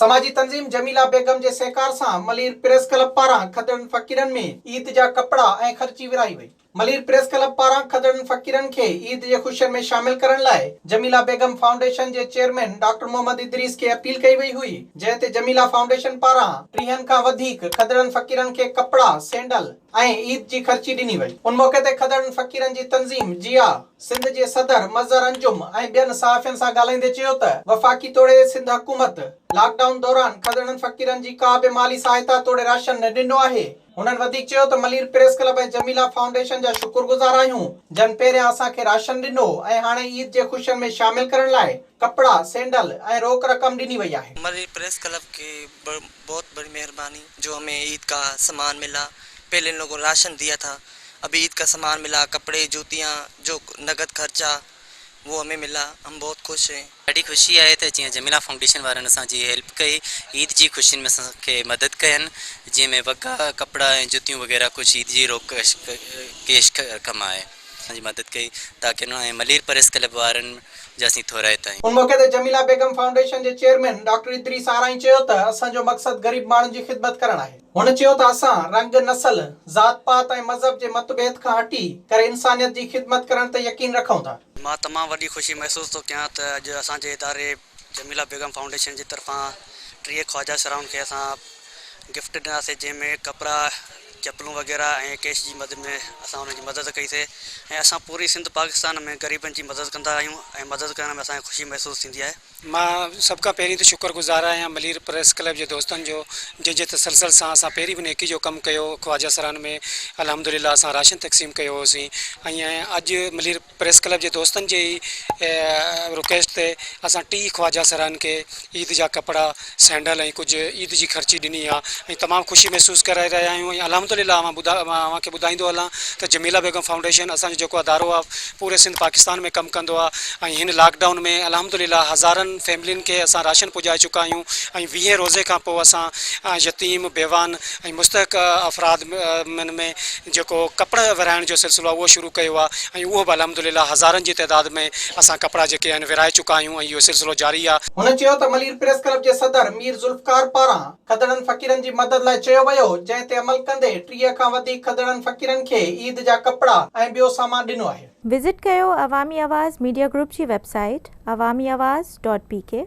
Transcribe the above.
سماجي تنظيم جميلا بيگم جي سهڪار سان ملير پريس ڪلب پاران کدڙن فقيرن ۾ عيد جا ڪپڙا ۽ خرچي ورهائي وئي. ملير پريس ڪلب پاران کدڙن فقيرن کي عيد جي خوشين ۾ شامل ڪرڻ لاء جميلا بيگم فائونڊيشن جي چيئرمين ڊاڪٽر محمد ادريس کي اپيل ڪئي وئي هئي جنهن تي جميلا فائونڊيشن پاران ٽيهن کان وڌيڪ کدڙن فقيرن کي ڪپڙا، سينڊل ۽ عيد جي خرچي ڏني وئي. ان موقعي تي کدڙن فقيرن جي تنظيم جيا سنڌ جي صدر مظهر انجم ۽ ٻين صحافين سان ڳالهائيندي چيو ته وفاقي توڙي سنڌ حڪومت لاڪ ڊائون دوران کدڙن فقيرن جي ڪا به مالي سهائتا توڙي راشن نه ڏنو آهي. هنن وڌيڪ چيو ته ملير پريس ڪلب ۽ جميلا فائونڊيشن جا شڪر گذار آهيون جن پهريان اسان کي راشن ڏنو ۽ هاڻي عيد جي خوشين ۾ شامل ڪرڻ لاء ڪپڙا، سينڊل ۽ روڪ رقم ڏني وئي آهي. ملير پريس ڪلب ڪي بهت بڙي مهرباني جو همين عيد ڪا سامان ملا پهلي ان لوگون راشن ديا ٿا ابي عيد ڪا سامان ملا ڪپڙي جوتيان جو نقد خرچا وو همين ملا هم بهت خوش هين. ڏاڍي خوشي آهي ته جيئن جميلا فائونڊيشن وارن اسان جي هيلپ ڪئي عيد جي خوشين ۾ اسان کي مدد ڪين جنهن ۾ وڳا ڪپڙا ۽ جتيون وغيره ڪجهه عيد جي روڪ ڪيش رقم آهي اسان جي مدد ڪئي تاڪه ۽ ملير پريس ڪلب وارن جا اسين ٿورائتا آهيون. ان موقعي تي جميلا بيگم فائونڊيشن جي چيئرمين ڊاڪٽر ادريس آرائين چيو ته اسان جو مقصد غريب ماڻهن جي خدمت ڪرڻ آهي. هن چيو ته اسان رنگ، نسل، ذات پات ۽ مذهب جي مت ڀيد کان هٽي ڪري انسانيت جي خدمت ڪرڻ تي يقين رکون ٿا. مان تمام وڏي خوشي محسوس ٿو ڪيان ته اڄ اسان جي اداري جميلا بيگم فائونڊيشن جي طرفان 30 خواجه سرائن کي اسان گفٽ ڏناسي جنهن ۾ ڪپڙا، چپلون وغيره ۽ ڪيش جي مد ۾ اسان انهن جي مدد ڪئي سي ۽ اسان پوري سنڌ پاڪستان ۾ غريبن جي مدد ڪندا آهيون ۽ مدد ڪرڻ ۾ اسان کي خوشي محسوس ٿيندي آهي. مان سڀ کان پهرين ته شڪر گذار آهيان ملير پريس ڪلب جي دوستن جو جنهن جي تسلسل سان اسان پهرين به نيڪي جو ڪم ڪيو خواجه سران ۾ الحمدلله اسان راشن تقسيم ڪيو هوسين ۽ اڄ ملير پريس ڪلب جي دوستن جي ئي رڪويسٽ تي اسان 30 خواجه سرائن کي عيد جا ڪپڙا، سينڊل ۽ ڪجهه عيد جي خرچي ڏني آ ۽ تمام خوشي محسوس ڪرائي رهيا آهيون ۽ الحمدلله اوهان ٻڌا اوهان کي ٻڌائيندو هلان ته جميله بيگم فائونڊيشن اسان جو جيڪو ادارو آ پوري سنڌ پاڪستان ۾ ڪم ڪندو آ ۽ هن لاڪ ڊائون ۾ الحمدلله هزارن فيملين کي اسان راشن پڄائي چڪا آهيون ۽ ويهين روزي کان پوء اسان يتيم، بيواهن ۽ مستحق افراد ۾ جيڪو ڪپڙا ورهائڻ جو سلسلو آهي اهو شروع ڪيو آهي ۽ اهو به الحمد لله هزارن جي تعداد ۾ اسان ڪپڙا جيڪي آهن ورهائي چڪا آهيون ۽ اهو سلسلو جاري آهي. هن چيو ته ملير پريس ڪلب جي صدر مير ذوالفقار پاران کدڙن فقيرن جي مدد لاء چيو ويو جنهن تي عمل ڪندي 30 کان وڌيڪ کدڙن فقيرن کي عيد جا ڪپڙا ۽ ٻيو سامان ڏنو آهي. وزٽ ڪيو عوامي آواز ميڊيا گروپ جي web site Awami Awaz dot P K.